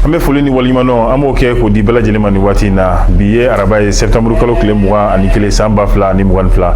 An bɛ foli ni waleɲumandɔn, an b'o kɛ k'o di bɛɛ lajɛlen ma nin waati in na. Bi ye araba ye, septembre kalo tile 21, san 2022.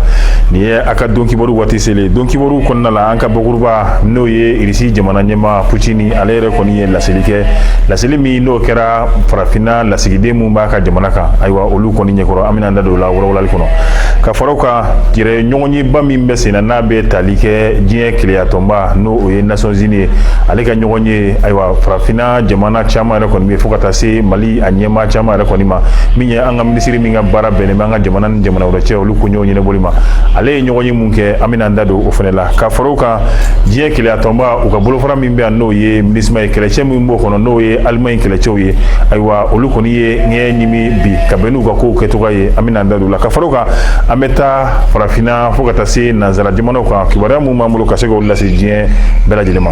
Nin ye a ka don kibaru waati selen. Don kibaru kɔnɔna la, an ka bakuruba, n'o ye Irisi jamana ɲɛmaa Putini, ale yɛrɛ kɔni ye laseli kɛ, laseli min n'o kɛra farafinna lasigiden min b'a ka jamana kan, ayiwa, olu kɔni ɲɛkɔrɔ. An bɛna an da don o la walawalali kɔnɔ. Ka fara o kan yɛrɛ, ɲɔgɔnyeba min bɛ senna, n'a bɛ tali kɛ diɲɛ kelenyatɔnba, n'o o ye Nations Unies ye, ale ka ɲɔgɔn ye, ayiwa, farafinna jamana caman yɛrɛ kɔni bɛ, fo ka taa se Mali a ɲɛmaa caman yɛrɛ kɔni ma. Min ye an ka minisiri min ka baara bɛnnen bɛ an ka jamana ni jamana wɛrɛ cɛ, olu koɲɛw ɲɛnabɔli ma, ale ye ɲɔgɔn ye mun kɛ, an bɛna an da don o fana la. Ka fara o kan, diɲɛ kelenyatɔnba, u ka bolofara min bɛ yan, n'o ye MINUSMA ye, kɛlɛcɛ min b'o kɔnɔ, n'o ye Alimaɲi kɛlɛcɛw ye, ayiwa, olu kɔni ye ŋɛɲɛ ɲimi bi ka bɛn n'u ka kow kɛcogoya ye. An bɛna an da don o la. Ka fara o kan, an bɛ taa farafinna fo ka taa se nansara jamanaw kan, kibaruya mun b'an bolo ka se k'o lase diɲɛ bɛɛ lajɛlen ma.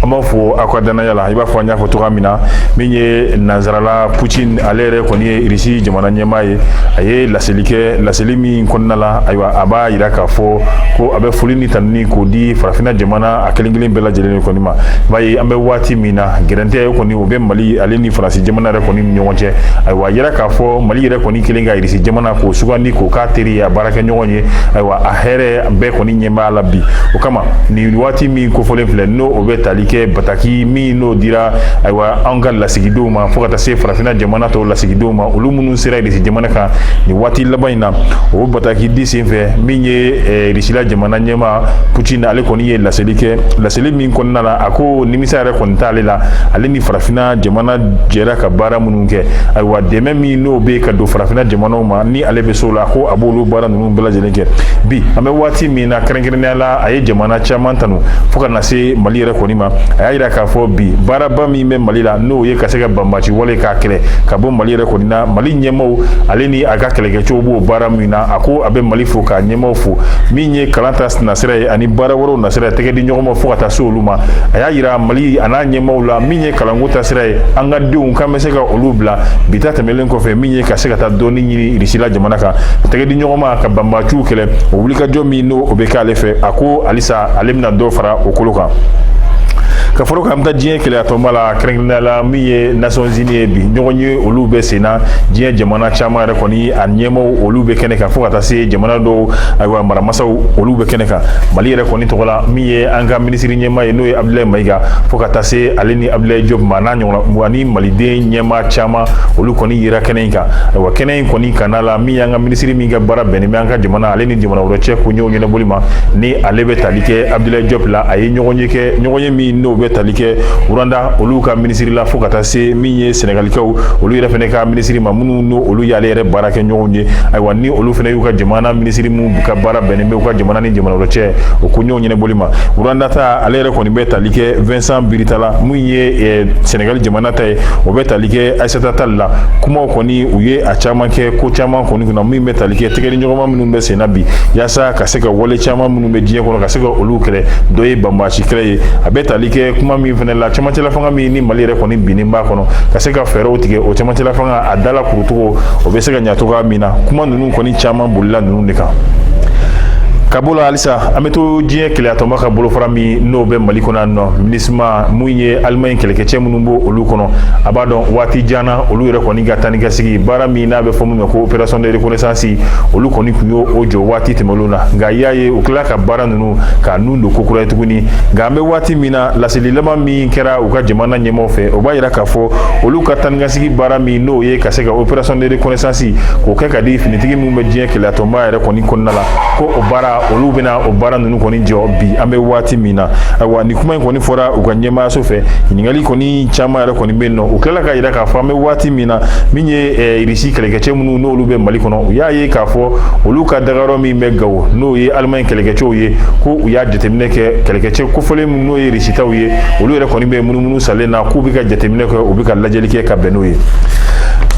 An b'a fɔ aw ka danaya la. I b'a fɔ an y'a fɔ cogoya min na, min ye nansarala Putin, ale yɛrɛ kɔni ye Irisi jamana ɲɛmaa ye, a ye laseli kɛ. Laseli min kɔnɔna la, ayiwa, a b'a yira k'a fɔ ko a bɛ foli ni tanuni k'o di farafinna jamana a kelen kelen bɛɛ lajɛlen kɔni ma. B'a ye an bɛ waati min na, gɛrɛntɛ kɔni o bɛ Mali ale ni Faransi jamana yɛrɛ kɔni ni ɲɔgɔn cɛ. Ayiwa, a yira k'a fɔ Mali yɛrɛ kɔni kelen ka Irisi jamana k'o sugandi k'o k'a teri ye, a baarakɛɲɔgɔn ye, ayiwa, a hɛrɛ bɛɛ kɔni ɲɛ b'a la bi. O kama, nin waati min kofɔlen filɛ, n'o o bɛ tali kɛ bataki min n'o dira, ayiwa, an ka lasigidenw ma, fo ka taa se farafinna jamana tɔw lasigidenw ma, olu minnu sera Irisi jamana kan nin waati laban in na, o bataki di senfɛ, min ye Irisila jamana ɲɛmaa Putin, ale kɔni ye laseli kɛ. Laseli min kɔnɔna la, a ko nimisa yɛrɛ kɔni t'ale la, ale ni farafinna jamana jɛra ka baara minnu kɛ, ayiwa, dɛmɛ min n'o bɛ ka don farafinna jamanaw ma, ni ale bɛ s'o la, ko a b'olu baara ninnu bɛɛ lajɛlen kɛ. Bi an bɛ waati min na, kɛrɛnkɛrɛnnenya la, a ye jamana caman tanu fo ka na se Mali yɛrɛ kɔni ma. A y'a yira k'a fɔ bi baaraba min bɛ Mali la, n'o ye ka se ka banbaci wale k'a kɛlɛ ka bɔ Mali yɛrɛ kɔni na, Mali ɲɛmaaw ale ni a ka kɛlɛkɛcɛw b'o baara min na, a ko a bɛ Mali fo k'a ɲɛmaaw fo. Min ye kalan ta nasira ye ani baara wɛrɛw nasira ye, tɛgɛ di ɲɔgɔn ma fo ka taa se olu ma, a y'a yira Mali a n'a ɲɛmaaw la, min ye kalanko taasira ye, an ka denw k'an bɛ se ka olu bila bi ta tɛmɛlen kɔfɛ, min ye ka se ka taa dɔɔni ɲini Irisila jamana kan, tɛgɛ di ɲɔgɔn ma ka banbaciw kɛlɛ. O wulikajɔ min n'o o bɛ k'ale fɛ, a ko halisa ale bɛna dɔ fara o kolo kan. Ka fara o kan, an bɛ taa diɲɛ kelenyatɔnba la, kɛrɛnkɛrɛnnenya la min ye Nations Unies ye. Bi ɲɔgɔn ye olu bɛ sen na, diɲɛ jamana caman yɛrɛ kɔni a ɲɛmaaw olu bɛ kɛnɛ kan, fo ka taa se jamana dɔw, ayiwa, maramasaw olu bɛ kɛnɛ kan. Mali yɛrɛ kɔni tɔgɔ la, min ye an ka minisiri ɲɛmaa ye, n'o ye Abdoulaye Maïga, fo ka taa se ale ni Abdoulaye Diop ma, n'a ɲɔgɔnna ani maliden ɲɛmaa caman, olu kɔni yera kɛnɛ in kan. Ayiwa, kɛnɛ in kɔni kanna la, min y'an ka minisiri min ka baara bɛnnen bɛ an ka jamana ale ni jamana wɛrɛ cɛ koɲɛw ɲɛnabɔli ma, ni ale bɛ tali kɛ Abdoulaye Diop la, a ye ɲɔgɔn ye kɛ, ɲɔgɔn ye min n'o bɛ tali kɛ Rwanda olu ka minisiri la, fo ka taa se min ye Senegalikaw olu yɛrɛ fana ka minisiri ma, minnu n'o olu y'ale yɛrɛ baara kɛ ɲɔgɔn ye. Ayiwa, ni olu fana y'u ka jamana minisiri min ka baara bɛnnen bɛ u ka jamana ni jamana wɛrɛ cɛ o koɲɛw ɲɛnabɔli ma, Rwanda ta, ale yɛrɛ kɔni bɛ tali kɛ Vincent Biruta la. Min ye Senegal jamana ta ye, o bɛ tali kɛ Aïssata Tall la. Kumaw kɔni, u ye a caman kɛ ko caman kɔni kunna, min bɛ tali kɛ tɛgɛdiɲɔgɔnma minnu bɛ sen na bi, yaasa ka se ka wale caman minnu bɛ diɲɛ kɔnɔ, ka se ka olu kɛlɛ. Dɔ ye banbaci kɛlɛ ye. A bɛ tali kɛ kuma min fana la, cɛmancɛla fanga min ni Mali yɛrɛ kɔni binnen b'a kɔnɔ, ka se ka fɛɛrɛw tigɛ o cɛmancɛla fanga a dala kurucogo o bɛ se ka ɲa cogoya min na. Kuma ninnu kɔni caman bolila ninnu de kan. Ka bɔ la halisa, an bɛ to diɲɛ kelenyatɔnba ka bolofara min n'o bɛ Mali kɔnɔ yan nɔ, MINUSMA, mun ye Alimaɲi kɛlɛkɛcɛ minnu b'o olu kɔnɔ, a b'a dɔn waati jan na olu yɛrɛ kɔni ka taa ni ka sigi baara min n'a bɛ fɔ min ma ko opération de reconnaissance, olu kɔni tun y'o o jɔ waati tɛmɛnlenw na. Nka i y'a ye u tilala ka baara ninnu k'a nun don kokura ye tuguni. Nka an bɛ waati min na, laseli laban min kɛra u ka jamana ɲɛmaaw fɛ, o b'a yira k'a fɔ olu ka taa ni ka sigi baara min n'o ye ka se ka opération de reconnaissance k'o kɛ ka di finitigi minnu bɛ diɲɛ kelenyatɔnba yɛrɛ kɔni kɔnɔna la, ko o baara olu bɛna o baara ninnu kɔni jɔ bi an bɛ waati min na. Ayiwa, nin kuma in kɔni fɔra u ka ɲɛmaayaso fɛ. Ɲininkali kɔni caman yɛrɛ kɔni bɛ yen nɔ. U tilala ka yira k'a fɔ an bɛ waati min na, min ye Irisi kɛlɛkɛcɛ minnu n'olu bɛ Mali kɔnɔ, u y'a ye k'a fɔ olu ka dagayɔrɔ min bɛ Gawo, n'o ye Alimaɲi kɛlɛkɛcɛw ye, ko u y'a jateminɛ kɛ, kɛlɛkɛcɛ kofɔlen minnu n'o ye Irisitaw ye, olu yɛrɛ kɔni bɛ munumunu salen na, k'u bɛ ka jateminɛ kɛ, u bɛ ka lajɛli kɛ ka bɛn n'o ye.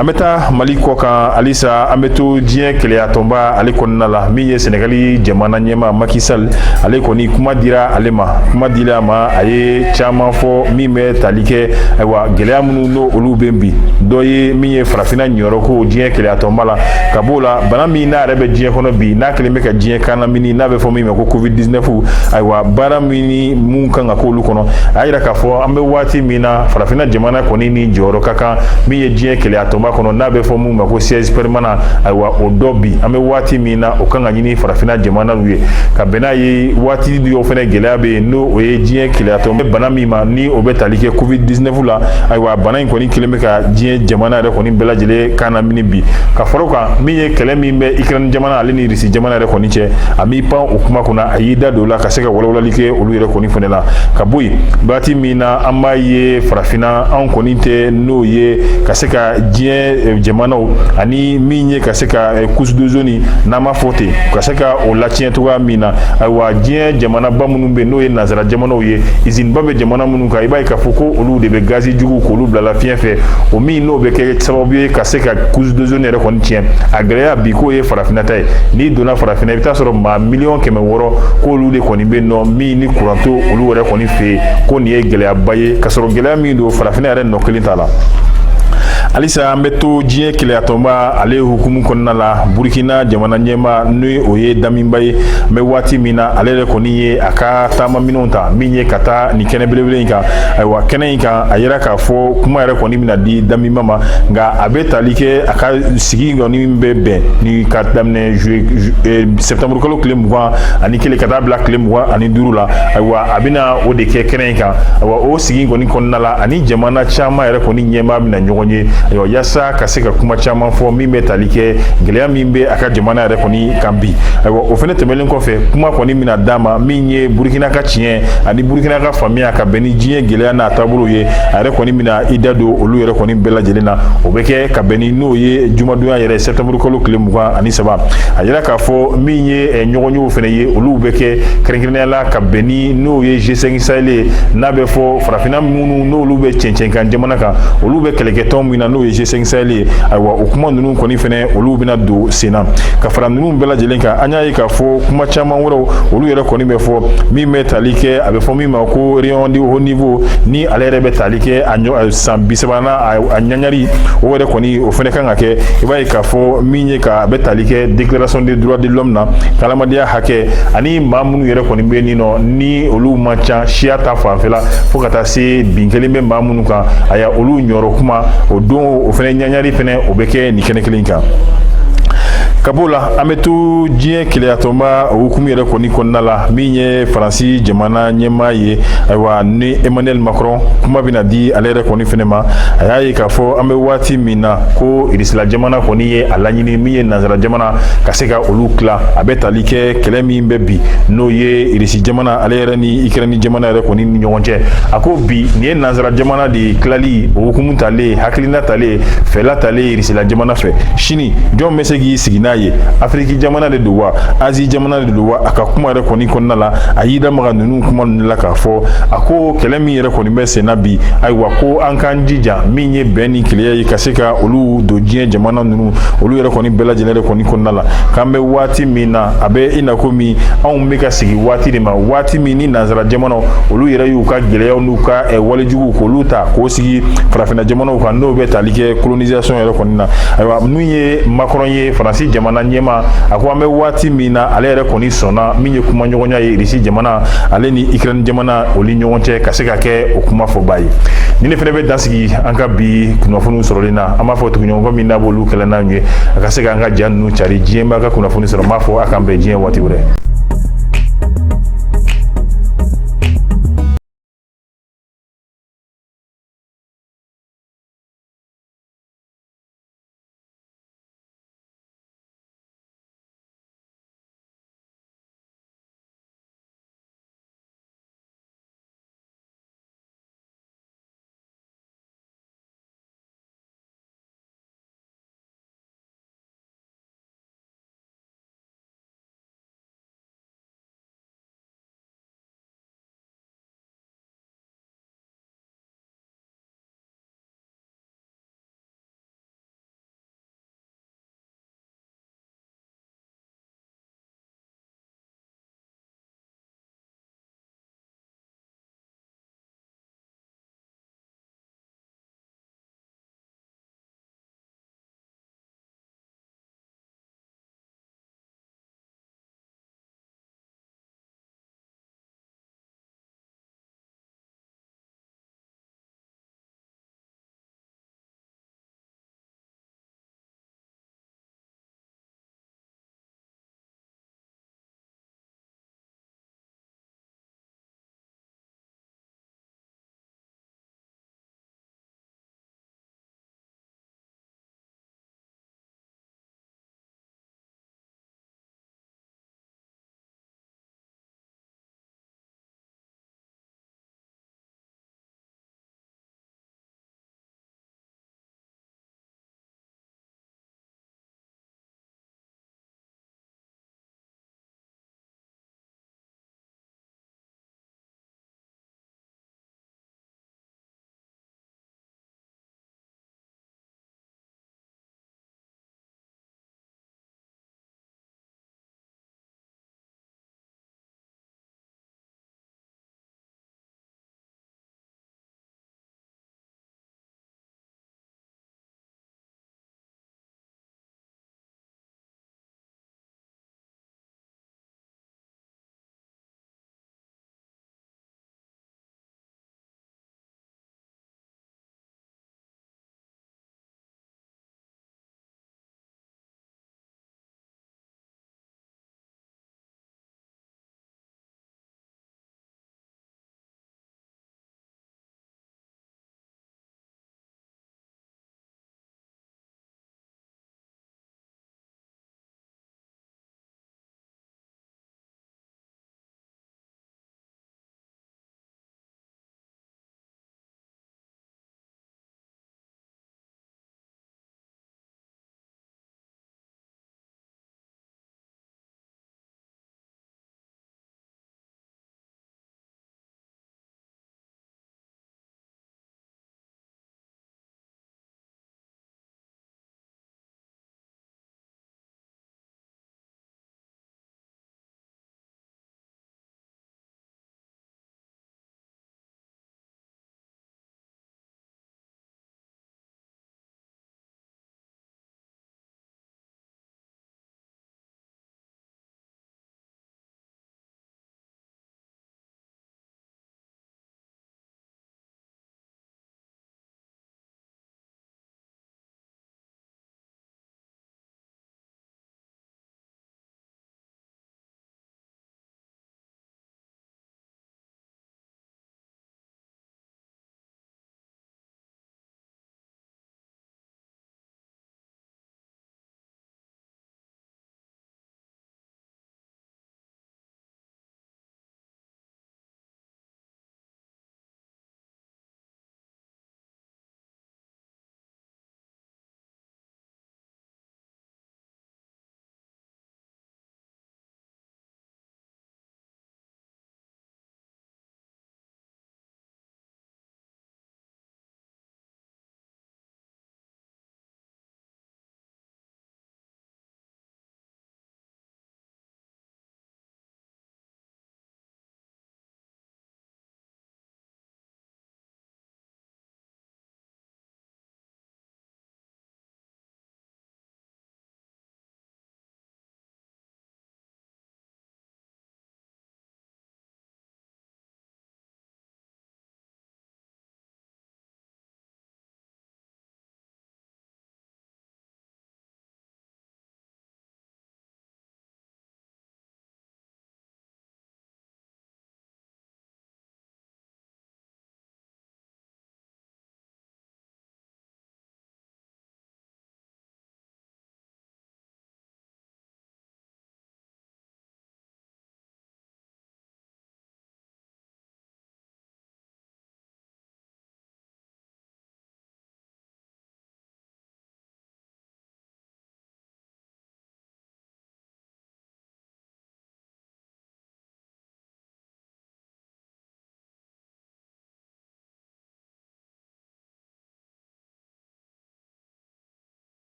An bɛ taa Mali kɔ kan halisa, an bɛ to diɲɛ kelenyatɔnba ale kɔnɔna la. Min ye Sɛnɛgali jamana ɲɛmaa Macky Sall, ale kɔni kuma dira ale ma, kuma dira a ma, a ye caman fɔ min bɛ tali kɛ, ayiwa, gɛlɛya minnu n'o olu bɛ bi. Dɔ ye min ye farafinna ɲiyɔrɔ ko diɲɛ kelenyatɔnba la, ka b'o la, bana min n'a yɛrɛ bɛ diɲɛ kɔnɔ bi, n'a kɛlen bɛ ka diɲɛ kannamini, n'a bɛ fɔ min ma ko Covid 19, ayiwa, baara min ni mun kan ka k'olu kɔnɔ. A y'a yira k'a fɔ an bɛ waati min na, farafinna jamana kɔni ni jɔyɔrɔ ka kan min ye diɲɛ kelenyatɔnba kɔnɔ, n'a bɛ fɔ mun ma ko siège permanent. Ayiwa, o dɔ bi, an bɛ waati min na, o kan ka ɲini farafinna jamanaw ye ka bɛn n'a ye. Waati dɔw fana gɛlɛya bɛ yen, n'o o ye diɲɛ kelenyatɔnba bana min ma, ni o bɛ tali kɛ Covid 19 la. Ayiwa, bana in kɔni kɛlen bɛ ka diɲɛ jamana yɛrɛ kɔni bɛɛ lajɛlen kan lamini bi. Ka fara o kan, min ye kɛlɛ min bɛ Ukraine jamana ale ni Russie jamana yɛrɛ kɔni cɛ, a m'i pan o kuma kunna, a y'i da don o la ka se ka walawalali kɛ olu yɛrɛ kɔni fana la. Ka bɔ yen, waati min na an b'a ye farafinna, anw kɔni tɛ n'o ye ka se ka diɲɛ jamanaw ani min ye ka se ka couche d'ozone, n'an b'a fɔ ten, ka se ka o latiɲɛ cogoya min na. Ayiwa, diɲɛ jamanaba minnu bɛ yen, n'o ye nanzara jamanaw ye, usine ba bɛ jamana minnu kan, i b'a ye k'a fɔ ko olu de bɛ gazi juguw k'olu bila fiɲɛ fɛ, o min n'o bɛ kɛ sababu ye ka se ka couche d'ozone yɛrɛ kɔni tiɲɛ. A gɛlɛya bi k'o ye farafinna ta ye. N'i donna farafinna, i bɛ taa sɔrɔ maa 600 miliyɔn k'olu de kɔni bɛ nɔ min ni kuran to olu yɛrɛ kɔni fɛ yen, ko nin ye gɛlɛyaba ye, ka sɔrɔ gɛlɛya min don, farafinna yɛrɛ nɔ kelen t'a la. Halisa an bɛ to diɲɛ kelenyatɔnba ale hukumu kɔnɔna la. Burukina jamana ɲɛmaa, ni o ye Damiba ye, an bɛ waati min na, ale yɛrɛ kɔni ye a ka taamaminɛnw ta min ye ka taa nin kɛnɛ belebele in kan. Ayiwa, kɛnɛ in kan, a yira k'a fɔ kuma yɛrɛ kɔni bɛna di Damiba ma, nka a bɛ tali kɛ a ka sigi kɔni bɛ bɛn ni ka daminɛ septembre kalo tile 21 ka taa bila tile 25 la. Ayiwa, a bɛna o de kɛ kɛnɛ in kan. Ayiwa, o sigi kɔni kɔnɔna la, ani jamana caman yɛrɛ kɔni ɲɛmaa bɛna ɲɔgɔn ye, ayiwa, yaasa ka se ka kuma caman fɔ min bɛ tali kɛ gɛlɛya min bɛ a ka jamana yɛrɛ kɔni kan bi. Ayiwa, o fana tɛmɛnen kɔfɛ, kuma kɔni bɛna d'a ma min ye Burukina ka tiɲɛ ani Burukina ka faamuya ka bɛn ni diɲɛ gɛlɛya n'a taabolo ye. A yɛrɛ kɔni bɛna i da don olu yɛrɛ kɔni bɛɛ lajɛlen na. O bɛ kɛ ka bɛn ni n'o ye jumadonya yɛrɛ, septembre kalo tile 23. A yira k'a fɔ min ye ɲɔgɔnyew fana ye, olu bɛ kɛ kɛrɛnkɛrɛnnenya la ka bɛn ni n'o ye G5 Sahel ye, n'a bɛ fɔ farafinna minnu n'olu bɛ cɛncɛn kan jamana kan, olu bɛ kɛlɛkɛtɔn min na, n'o ye G5 Sahel ye. Ayiwa, o kuma ninnu kɔni fɛnɛ, olu bɛna don sen na. Ka fara ninnu bɛɛ lajɛlen kan, an y'a ye k'a fɔ kuma caman wɛrɛw, olu yɛrɛ kɔni bɛ fɔ min bɛ tali kɛ, a bɛ fɔ min ma ko réunion de haut niveau, ni ale yɛrɛ bɛ tali kɛ a san 30nan a ɲaɲari, o yɛrɛ kɔni o fɛnɛ kan ka kɛ. I b'a ye k'a fɔ min ye ka a bɛ tali kɛ déclaration des droits de l'homme na, k'adamadenya hakɛ ani maa minnu yɛrɛ kɔni bɛ yen nɔ, ni olu man ca siya ta fanfɛla, fo ka taa se bin kelen bɛ maa minnu kan, aya, olu ɲɔrɔ kuma, o don o fɛnɛ ɲaɲari fɛnɛ, o bɛ kɛ nin kɛnɛ kelen kan. Ka b'o la, an bɛ to diɲɛ kelenyatɔnba o hukumu yɛrɛ kɔni kɔnɔna la. Min ye Faransi jamana ɲɛmaa ye, ayiwa, ni Emmanuel Macron, kuma bɛna di ale yɛrɛ kɔni fɛnɛ ma. A y'a ye k'a fɔ an bɛ waati min na, ko Irisila jamana kɔni ye a laɲini min ye nanzara jamana ka se ka olu tila. A bɛ tali kɛ kɛlɛ min bɛ bi, n'o ye Irisi jamana ale yɛrɛ ni Ukraine jamana yɛrɛ kɔni ni ɲɔgɔn cɛ. A ko bi nin ye nanzara jamana de tilali o hukumu talen, hakilina talen, fɛla talen Irisila jamana fɛ. Sini jɔn bɛ se k'i sigi n'a ye? Afiriki jamana de don wa, Azi jamana de don wa? A ka kuma yɛrɛ kɔni kɔnɔna la, a y'i da maga ninnu kuma ninnu la k'a fɔ a ko kɛlɛ min yɛrɛ kɔni bɛ sen na bi, ayiwa, ko an k'an jija min ye bɛn ni kelenya ye, ka se ka olu don diɲɛ jamana ninnu, olu yɛrɛ kɔni bɛɛ lajɛlen yɛrɛ kɔni kɔnɔna la, k'an bɛ waati min na, a bɛ i n'a komi anw bɛ ka sigi waati de ma, waati min ni nanzara jamanaw olu yɛrɛ y'u ka gɛlɛyaw n'u ka walejuguw k'olu ta k'o sigi farafinna jamanaw kan, n'o bɛ tali kɛ colonisation yɛrɛ kɔni na. Ayiwa, min ye Macron ye, Faransi jamana ɲɛmaa, a ko an bɛ waati min na, ale yɛrɛ kɔni sɔnna min ye kumaɲɔgɔnya ye Irisi jamana ale ni Ukraine jamana olu ɲɔgɔn cɛ, ka se ka kɛ o kuma fɔba ye. Ni ne fana bɛ dansigi an ka bi kunnafoniw sɔrɔli na. An b'a fɔ tuguɲɔgɔn min n'a b'olu kɛlɛ n'an ye, a ka se k'an ka ja ninnu cari, diɲɛ b'a ka kunnafoni sɔrɔ. N b'a fɔ a k'an bɛn diɲɛ waati wɛrɛ.